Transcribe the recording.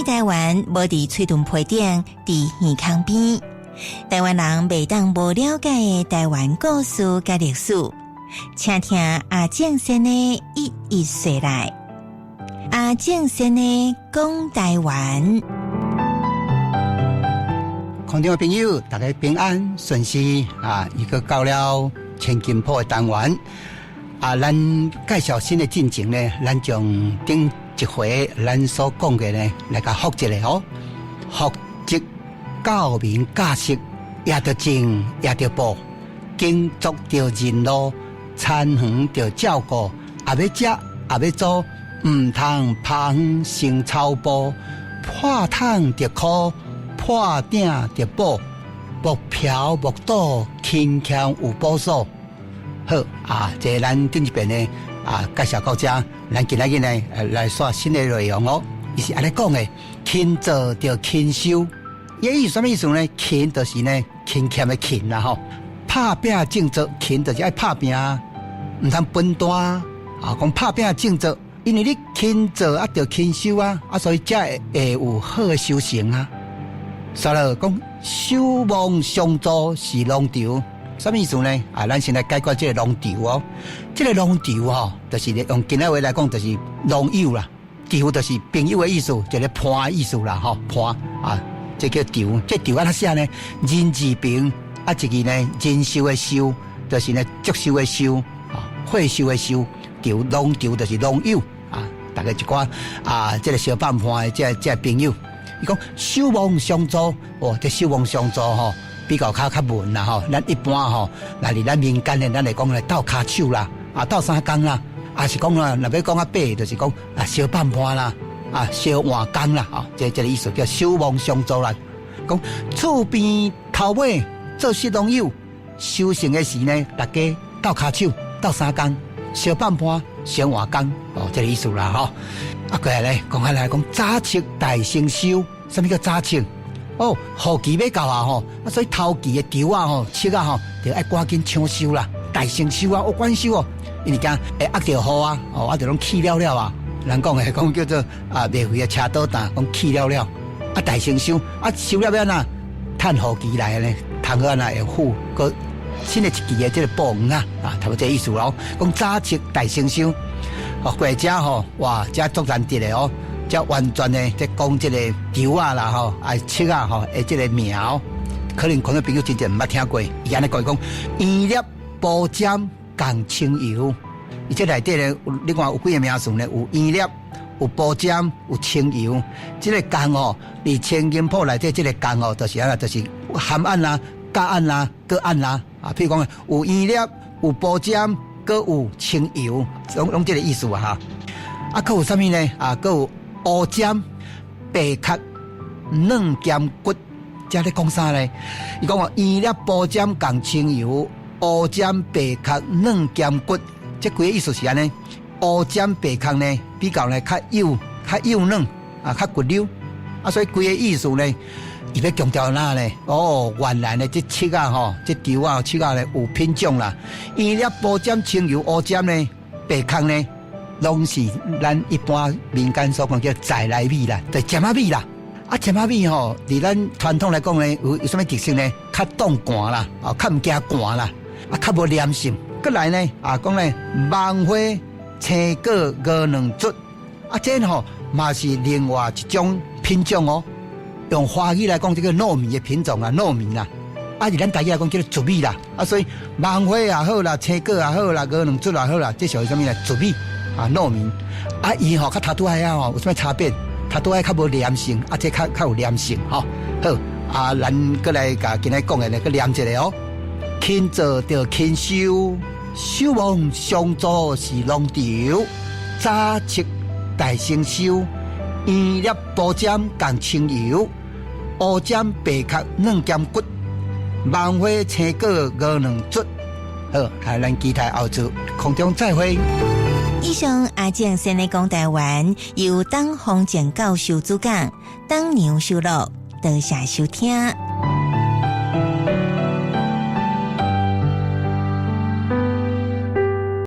愛台灣無佇喙脣皮頂，佇耳孔邊。台灣人袂當無了解的台灣故事佮歷史，請聽阿正先的一一說來。阿正先的講台灣。空中的朋友，大家平安順遂啊！又閣到了千金鋪的單元啊，咱介紹新的進程呢，咱將頂一回咱所講的呢，來共複一下哦。福積教民教識，也著種，也著播，耕作著認路，田園著照顧，也欲食，也欲租，毋通拋園成草埔，破桶著箍，破鼎著補，莫嫖莫賭，勤儉有保守。好啊，這咱頂一遍呢啊，介紹到這，咱今仔日呢來煞新的內容哦。伊是按呢講的，勤做著勤收，伊意思啥物意思呢？勤就是呢勤儉的勤啦吼，拍拚種作，勤就是愛拍拚，毋通笨蛋啊！講拍拚種作，因為你勤做啊，著勤收啊，啊，所以才會有好的收成啊。煞落講守望相助是農場，啥物意思呢？啊，咱先來解決這個農場哦。這個農場吼，就是用今仔話來講，就是農友啦。場就是朋友的意思，一個伴的意思啦，吼伴啊，這叫場。這場按怎寫呢？人字邊啊，一個呢人壽的壽，就是呢祝壽的壽啊，歲壽的壽。場農場就是農友啊，大家一寡啊，這個相伴伴的這個朋友。伊講守望相助，哦，這守望相助吼，比較較較文啦吼。咱一般吼，若佇咱民間的，咱會講來鬥跤手啦，啊鬥相共啦，啊是講啦，若欲講較白，就是講啊相伴伴啦，啊相換工啦，吼，這個意思叫守望相助啦。講厝邊頭尾做穡農友，收成的時呢，大家鬥跤手、鬥相共、相伴伴、相換工，哦，這個意思啦，吼。啊，過來咧，講開來講早測大成收，啥物叫早測？哦，雨季欲到啊吼，啊，所以頭季的稻仔吼，粟仔吼，就愛趕緊搶收啦，大成收啊，哦，趕收哦，因為驚會壓著雨啊，哦，啊，就攏去了了啊。人講的講叫做啊，袂肥的車倒擔，講去了了，啊，大成收，啊，收了欲按怎？趁雨季來呢，通好按怎會付閣新的一季的這個補園啊，啊，差不多這個意思咯。講早測大成收。哦，過遮吼，哇，遮足難得的哦，遮完全的在講這個稻仔啦吼，啊，粟仔吼，的這個名哦，可能觀眾朋友真正毋捌聽過。伊按呢講講，圓粒波尖仝清油，伊這內底呢，你看有幾个名詞呢？有圓粒，有波尖，有清油。這個仝哦，佇千金鋪內底這個仝哦，就是按怎，就是含按啦、佮按啦、閣按啦。啊，譬如講有圓粒，有波尖。閣有清油，攏攏這個意思啊！哈，啊，閣有啥物呢？啊，閣有烏針、白殼、軟兼骨，這咧講啥呢？伊講話圓粒波尖仝清油，烏針白殼軟兼骨，這幾个意思是按呢？烏針白殼呢，比較呢較幼、較幼嫩啊，較骨溜啊，所以規个意思呢，伊欲強調哪呢？哦，原來呢，這粟仔吼，這稻仔粟仔呢有品種啦。圓粒波尖清油烏針呢，白殼呢，攏是咱一般民間所講叫在來米啦，就尖仔米啦。啊，尖仔米吼，佇咱傳統來講呢，有啥物特色呢？較擋寒啦，哦，較毋驚寒啦，啊，較無黏性。閣來呢，啊，講呢，芒花青果鵝卵卒，啊，這吼嘛是另外一種品種哦。用華語來講，這個糯米的品種啊，糯米啦，啊，佇咱台語來講叫做糯米啦，啊，所以芒花也好啦，青果也好啦，鵝卵卒也好啦，這屬於啥物呢？糯米啊，糯米。啊，伊吼佮頭拄仔仔吼有啥物差別？頭拄仔較無黏性，啊，這較較有黏性，吼。好，啊，咱閣來共今仔講的呢，閣念一下哦。勤做著勤收，守望相助是農場，早測大成收，圓粒波尖仝清油。烏針白殼軟兼骨，芒花青果鵝卵卒。好，啊，咱期待後次空中再會。以上阿正先的講台灣，由董宏正教授主講，董娘收錄，多謝收聽。